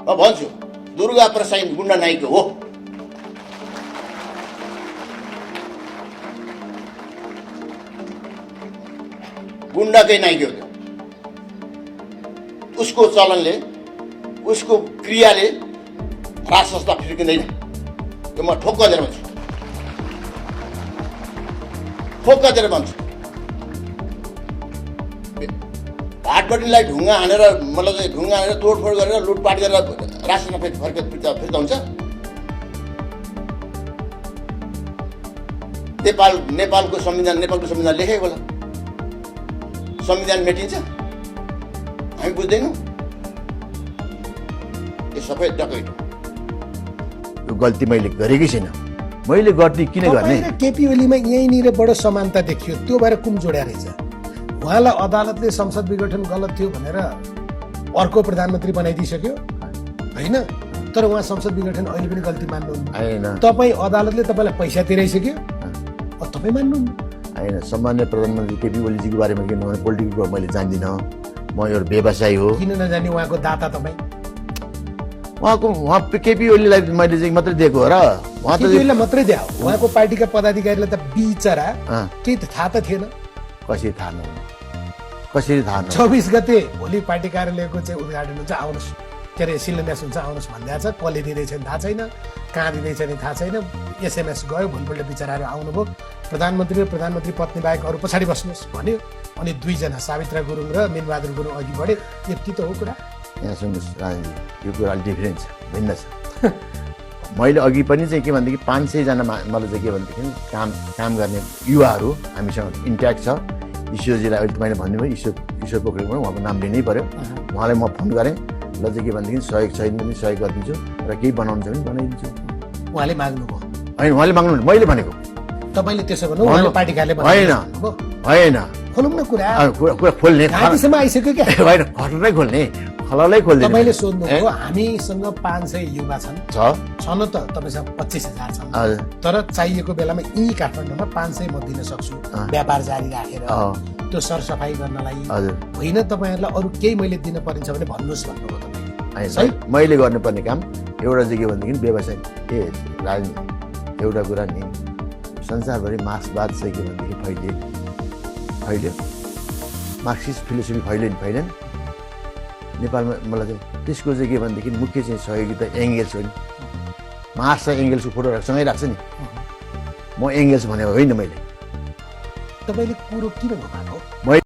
म भन्छु दुर्गा प्रसाद गुन्डा नाइको हो। गुन्डाकै नाइको हो। उसको चलनले उसको क्रियाले राज संस्था फिर्किँदैन। यो म ठोक्क दिएर भन्छु, ठोक्क दिएर भन्छु। भाटबडीलाई ढुङ्गा हानेर मतलब चाहिँ ढुङ्गा हानेर तोडफोड गरेर लुटपाट गरेर राज संस्था फिर्ता हुन्छ। नेपालको संविधान लेखेको होला। संविधान मेटिन्छ? हामी बुझ्दैनौँ। यो सबै डकैत। यो गल्ती मैले गरेकै छैन। मैले गर्ने किन गर्ने? केपी ओलीमा यहीँनिर बडो समानता देखियो। त्यो भएर कुम जोड्या रहेछ। उहाँलाई अदालतले संसद विघटन गलत थियो भनेर अर्को प्रधानमन्त्री बनाइदिइसक्यो होइन। तर उहाँ संसद विघटन अहिले पनि गल्ती मान्नुहुन्न। तपाईँ अदालतले तपाईँलाई पैसा तिराइसक्यो, तपाईँ मान्नुहुन्न। होइन, सामान्य प्रधानमन्त्री केपी ओलीजीको बारेमा किन पोलिटिकल मैले जान्दिनँ। म एउटा व्यवसायी हो। किन नजाने उहाँको दाता तपाईँ? उहाँ केपी ओलीलाई मैले चाहिँ मात्रै दिएको हो र? उहाँ त मात्रै दियो। उहाँको पार्टीका पदाधिकारीलाई त बिचरा केही त थाहा त थिएन। कसरी थाहा नहुनु? कसरी थाहा नहुनु? 24 गते भोलि पार्टी कार्यालयको चाहिँ उद्घाटन हुन्छ, आउनुहोस्, के अरे शिलान्यास हुन्छ, आउनुहोस् भनिदिएको छ। कसले दिँदैछ नि थाहा छैन, कहाँ दिँदैछ नि थाहा छैन। एसएमएस गयो, भोलिपल्ट बिचराहरू आउनुभयो। प्रधानमन्त्री र प्रधानमन्त्री पत्नी बाहेक अरू पछाडि बस्नुहोस् भन्यो। अनि दुईजना सावित्रा गुरुङ र मिनबहादुर गुरुङ अघि बढे। यति त हो कुरा। यहाँ सुन्नुहोस् राजनीति, यो कुरा अलिक डिफ्रेन्ट छ, भिन्न छ। मैले अघि पनि चाहिँ के भनेदेखि 500 जना मलाई चाहिँ के भनेदेखि काम गर्ने युवाहरू हामीसँग इन्ट्याक्ट छ। ईश्वरजीलाई अहिले मैले भन्नुभयो, ईश्वर पोखरेल पनि उहाँको नाम लिनै पर्यो। उहाँलाई म फोन गरेँ, ल चाहिँ के भनेदेखि सहयोग छैन भने सहयोग गरिदिन्छु र केही बनाउनु छ भने बनाइदिन्छु। उहाँले माग्नुभयो? होइन, उहाँले माग्नु, मैले भनेको। तपाईँले त्यसो भन्नु, उहाँले पार्टी कार्यालय होइन होइन खोलौँ न कुरा। कुरा खोल्ने गाडीसम्म आइसक्यो क्या? होइन, घटनै खोल्ने, खललै खोल्ने। तपाईँले सोध्नुभयो हामीसँग 500 युवा छन् छन् त, तपाईँसँग 25,000 छन्। तर चाहिएको बेलामा यहीँ काठमाडौँमा 500 म दिन सक्छु व्यापार जारी राखेर, त्यो सरसफाइ गर्नलाई होइन। तपाईँहरूलाई अरू केही मैले दिन परिन्छ भने भन्नुहोस् भन्नुभयो तपाईँले। मैले गर्नुपर्ने काम एउटा चाहिँ के भनेदेखि व्यवसाय राजनीति। एउटा कुरा नि संसारभरि मार्क्सवाद चाहिँ के भनेदेखि फैल्यो, मार्क्सिस्ट फिलोसफी फैल्यो नि नेपालमा। मलाई चाहिँ त्यसको चाहिँ के भनेदेखि मुख्य चाहिँ सहयोगी त एङ्गेल्स हो नि। मार्क्स र एङ्गेल्सको फोटो सँगै राख्छ नि। म एङ्गेल्स भनेको होइन। मैले तपाईँले कुरो किन घुमाएको?